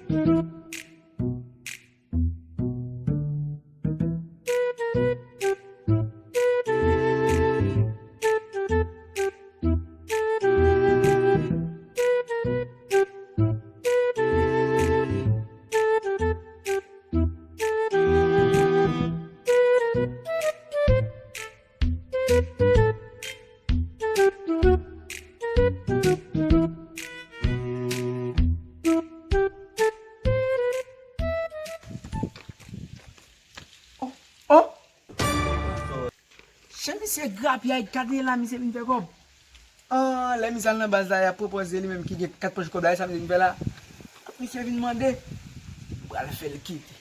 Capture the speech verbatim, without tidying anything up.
Oh, oh! Jan misye grapyay, gade la misye vin fè kòb. Ah, lè misye al nan baz la, y ap pwopoze li menm ki gen kat pòch kòb la, e sa misye vin fè la. Misye vin mande, m pral fè l kite.